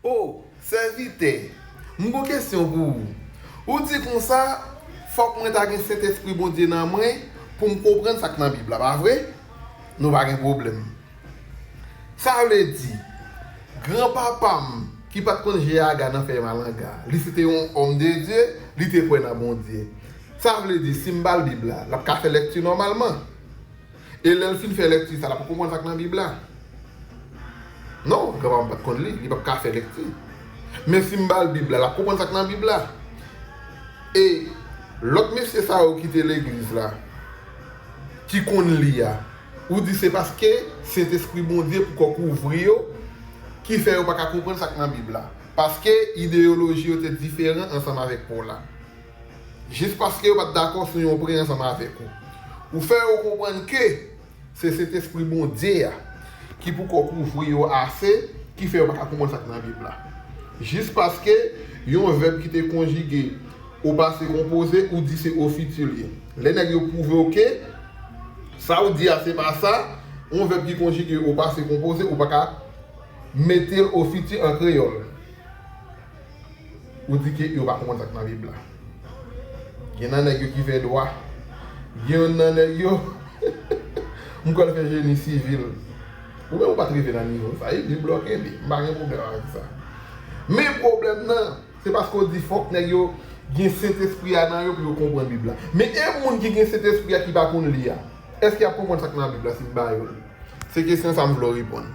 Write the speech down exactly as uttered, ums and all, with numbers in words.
O, sèvitè, m gon kesyon pou ou. Ou di konsa, fòk mwen ta gen Sentespri Bondye nan mwen pou m konprann sa k nan Bib la, pa vre? Nou pa gen pwoblèm. Sa vle di, granpapa m ki pa t konn G A G nan fè malanga, li se te yon òm de Dye, li te kwè nan Bondye. Sa vle di, si m ba l Bib la, l ap ka fè lèkti nòmalman. E lè l fin fè lèkti sa, l ap konprann sa k nan Bib la. Non, granpapa m pa t konn li, li p ap ka fè lèkti. Men si m ba l Bib la, l ap konprann sa k nan Bib la. E lòt mesye sa yo ki te legliz la, ki konn li a, ou di se paske Sentespri Bondye poukò kouvri yo, ki fè yo pa ka konprann sa k nan Bib la. Paske ideyoloji yo te diferan ansanm avèk pa w la. Jis paske yo pa t dakò sou yon pwen ansanm avèk ou. Ou fè yo konprann ke se Sentespri Bondye a ki poukò kouvri yo ase, ki fè yo pa ka konprann sa k nan Bib la. Jis paske yon vèb ki te konjige o pase konpoze, ou di se o fiti l ye. Lè nèg yo pwouve w ke sa w di a se pa sa, yon vèb ki konjige o pase konpoze, ou pa ka mete l o fiti an kreyòl. Ou di ke yo pa konprann sa k nan Bib la. Gen nan nèg yo ki fè dwa. Gen youn nan nèg yo, m kwè l fè jeni sivil. Ou menm ou pa t rive nan nivo sa, e Bib la w kenbe. M pa gen pwoblèm avèk sa. Men pwoblèm nan, se paske w di fòk nèg yo gen Sentespri a nan yo pou yo konprann Bib la. Men e moun ki gen Sentespri a ki pa konn li a, èske y ap konprann sa k nan Bib la si m ba yo l? Se kesyon sa m vle w reponn.